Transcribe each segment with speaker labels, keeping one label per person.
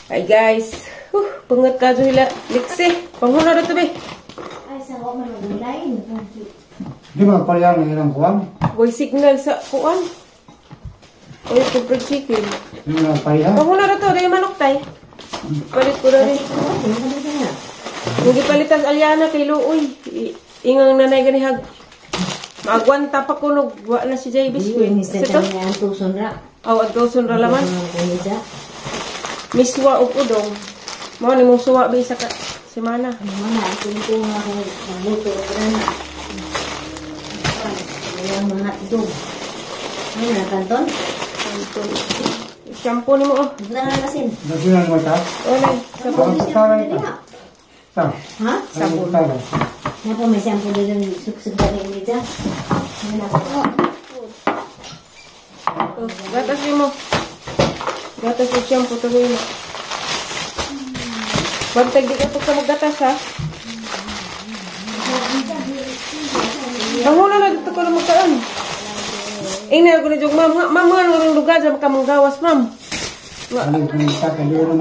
Speaker 1: Hi guys. Pangat ka dyan hila. Liksi. Panghuna na ito be.
Speaker 2: Ay, sa ko man mag-line.
Speaker 3: Di ba pala ang ilang kuwan?
Speaker 1: Boy signal sa kuwan. Oy, fried chicken.
Speaker 3: Di ba pala?
Speaker 1: Panghuna na ito. Di manok tay. Palit ko na rin. Kung gipalitan Aliana kay Luoy. Ingang nanay ganihag. Maagwanta pa ko nung wa na si JB Queen.
Speaker 2: Ito? Ang tuson ra.
Speaker 1: Aw, ang tuson ra laman. Miswa og udong. Mao ni mong suwa ba sa semana.
Speaker 2: Mana ito nga ako magluto ko na. Yung mga hotdog. Ano na kanton?
Speaker 1: Kanton. Shampoo ni mo oh.
Speaker 2: Na asin.
Speaker 3: Nagsinan mo ta?
Speaker 1: Wala.
Speaker 3: Sabon. Ha?
Speaker 1: Sabon.
Speaker 2: Napa may shampoo dito suksug na rin dito. Ano na?
Speaker 1: Gatas mo. Gatas o shampoo tuloy na. Bantag di ka pagka maggatas ha. Ang huna na dito ko na magkaan. Ingnan ko na dyan, ma'am. Ma'am, mga nung lugar dyan makamanggawas, ma'am.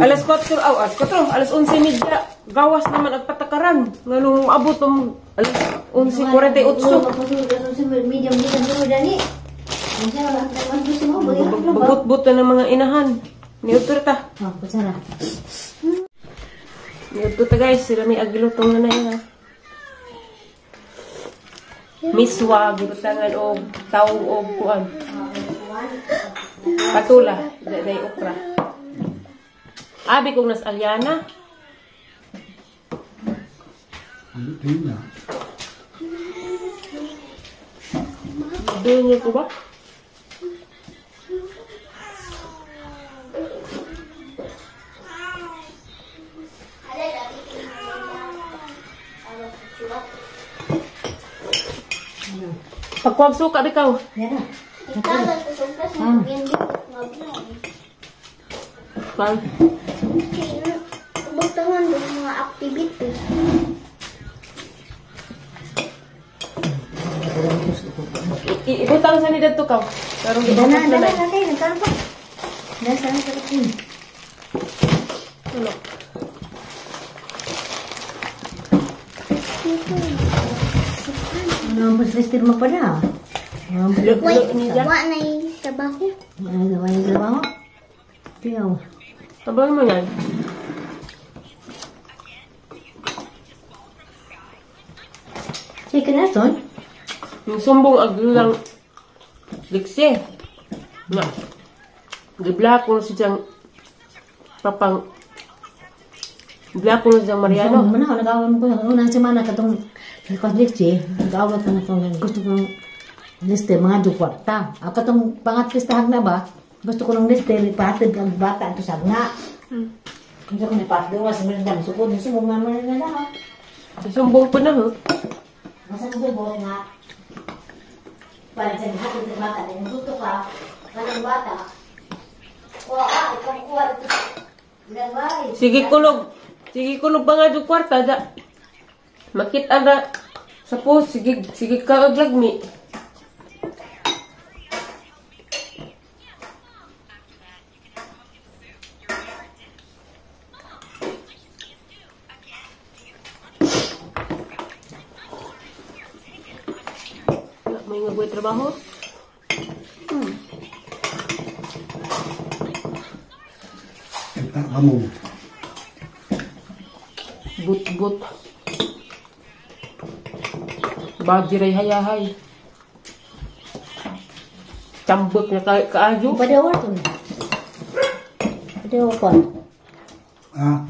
Speaker 1: Alas 4, aw, alas 4, alas 11:30. Gawas naman ang patakaran. Nga nung abot ng alas 11:48. Bagot-bot na ng mga inahan. Niutur ta. Niutur ta guys. Sila may agilutong na na ha. Miswa, gibutangan og tawo og kuan. Patula, day okra. Abi kung nas Aliana. Doon ko ba? Pagkuwag suka, bikaw. Pag.
Speaker 4: Butangan doon mga activity.
Speaker 1: Ibutang sa nila ito, kaw. Pero di ba
Speaker 2: na na na nagkampo. Nasa na sa
Speaker 1: ano?
Speaker 2: Ano ang lister mo pala?
Speaker 4: Wa na yung trabaho.
Speaker 2: Wa na yung trabaho? Tiyaw.
Speaker 1: Tabahan mo yan.
Speaker 2: Sige na, son.
Speaker 1: Yung sumbong aglulang liksi. Na. Gibla ko na siyang papang gibla ko na siyang Mariano.
Speaker 2: Mana ako nag-awal ko. Unang semana katong liksi, nag-awal ko na itong gusto kong liste, mga dukwarta. Ako katong pangatlistahag na ba? Gusto ko ng liste, ipahatid ang bata ito sa nga. Hindi ko nipatid. Sa merendang sukod. Sumbong nga man na lang.
Speaker 1: Sumbong po na, ho?
Speaker 2: Masa sumbong nga. Para sa hatid ng bata. Yung gusto ka, kanang bata. Kuha ka, ikaw kuha ito.
Speaker 1: Sige kulog. Sige kulog ba nga yung kwarta? Makita na sa post. Sige, sige ka aglagmi. May nga buhay trabaho.
Speaker 3: Kamu.
Speaker 1: But-but. Bajiray hayahay. Tambot na kaadyo.
Speaker 2: Padawa to. Padawa ko.
Speaker 3: Ah.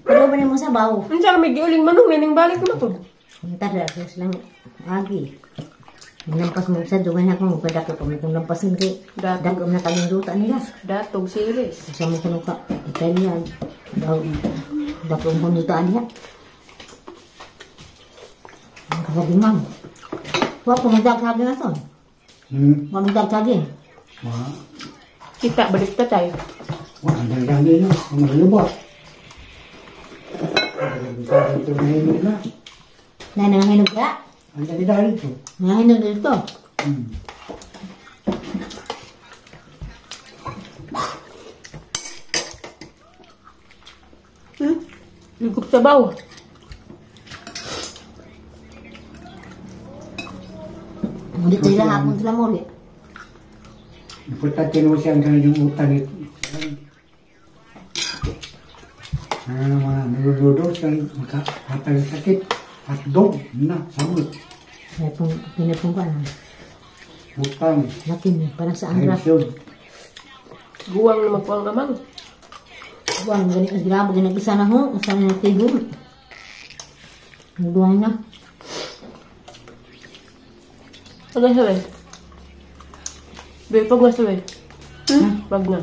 Speaker 2: Padawa ba mo sa bawo?
Speaker 1: Unsa may giuling manong nining balik mo to?
Speaker 2: Unta ra lang agi. Lampas mo sa dugan ako padako pa mo lampasin kay dagom na kanyang duta nila.
Speaker 1: Datog series.
Speaker 2: Sa mo kuno ka Italia. Daw dagom mo duta niya. Ang kasabi ma'am. Wa ko magdaghagi na son. Wa magdaghagi.
Speaker 3: Wa.
Speaker 1: Kita balik ta tayo.
Speaker 3: Wa ang daghan niyo, ang malubot.
Speaker 2: Na nangahinog ka?
Speaker 3: Ang dali dito.
Speaker 2: Nangahinog dito.
Speaker 1: Ligop sabaw.
Speaker 2: Hindi tayo hapon sila muli.
Speaker 3: Importante naman siya ang yung utang ito. Mga naluludo sa maka hatag sakit hotdog na samot.
Speaker 2: Pinapong ko ano.
Speaker 3: Utang.
Speaker 2: Laki niya, parang sa Andra.
Speaker 1: Guwang na magkuang amang.
Speaker 2: Guwang, ganit ang grabo, ginag-isa na ho. Isa na tigong. Guwang na.
Speaker 1: Ano sabi? Be, pag na sabi. Pag na.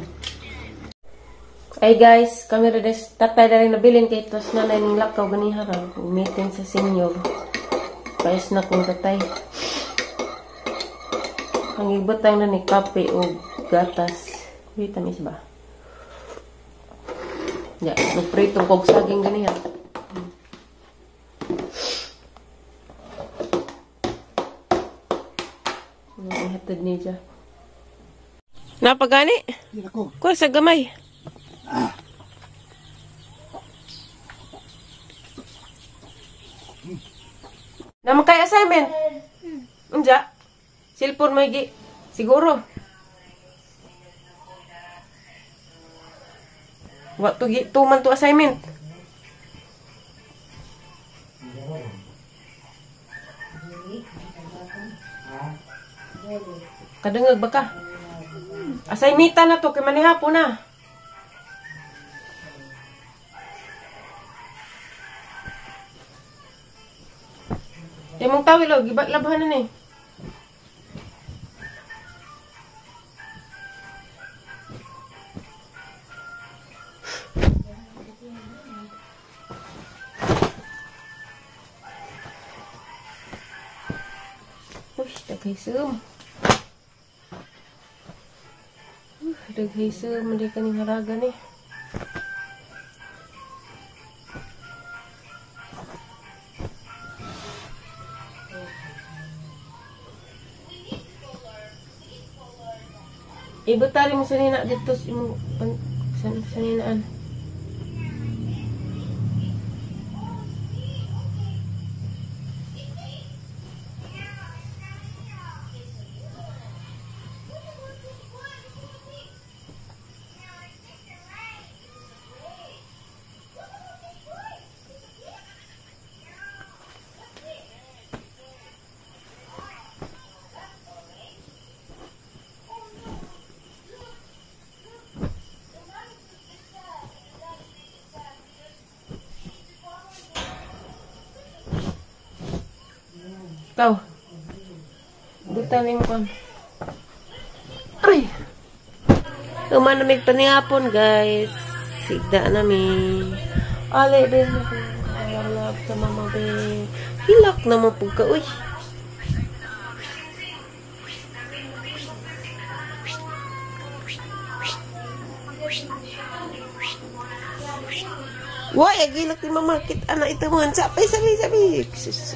Speaker 1: Ay guys, kami rin tatay na rin nabilin kay tos na ning lakaw ganiha ra. Meeting sa senior. Payas na kong tatay. Ang ibutang na ni kape o gatas. Wait, tamis ba? Ya, nagpritong kog saging ganiha. Ihatid niya. Napagani? Ko sa gamay. Naman kay assignment? Unja? Cellphone mo gi siguro. Wa to gi tuman to assignment. Kadungag ba ka? Assignmenta na to kay manihapon na. Imong tawil og gibalabhan na ni. Uy, daghay sum. Daghay sum, hindi ka ning haraga ni. Ibutari mo sanina dito sa imong saninaan. Ikaw. Butan yung kwan. Aray! Umanamig pa ni hapon, guys. Sigda nami. Ale, be. Love sa mama, be. Hilak na mo po ka. Uy! Why? Agilak ni mama. Kita na ito mo. Sabi, sabi, sabi. Sus.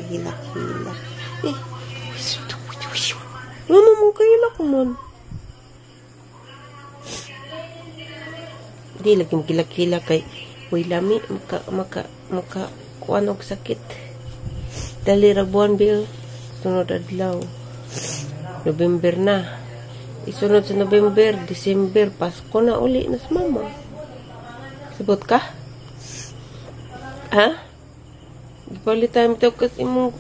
Speaker 1: Hilak, hilak. Eh. Ano mo kahilak man? Di lagi magkilak-hilak kay uy lami maka kuan og sakit. Dali ra buwan bil sunod adlaw. November na. Isunod sa November, December, Pasko na uli na sa mama. Sabot ka? Ha? Gipalitan mo kasi imong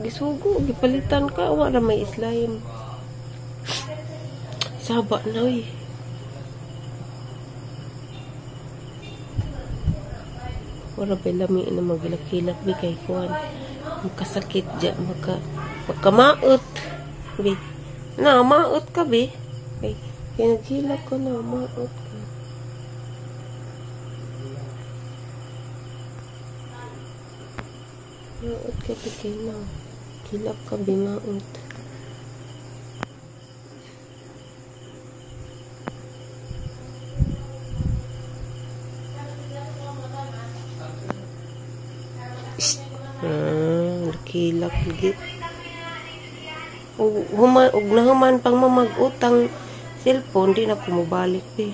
Speaker 1: gisugo, gipalitan ka, wala may slime. Saba na oy. Wala ba lami na magilak-hilak bi kay kuan. Makasakit ja, makamaot bi. Na maot ka bi. Kay naghilak ko na maot ka. Maot ka bi kay na. Hilak ka bi maot. Kilak git. Ug nahuman pang mamag-utang cellphone di na ko mobalik bi.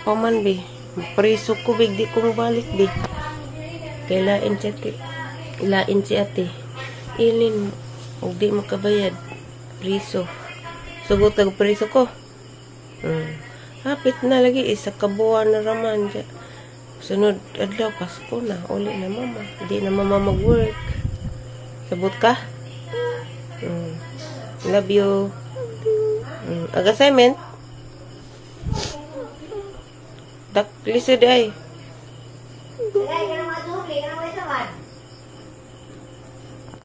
Speaker 1: Paman bi. Preso ko, big di ko mabalik, bi. Kay lain si ate. Lain si ate. Ilin, og di makabayad. Preso. Sugot kag preso ko. Hapit na lagi, isa ka buwan na raman siya. Sunod adlaw, Pasko na. Uli na mama. Di na mama mag-work. Sabot ka? Love you. Ag assignment? Dak lisod ay.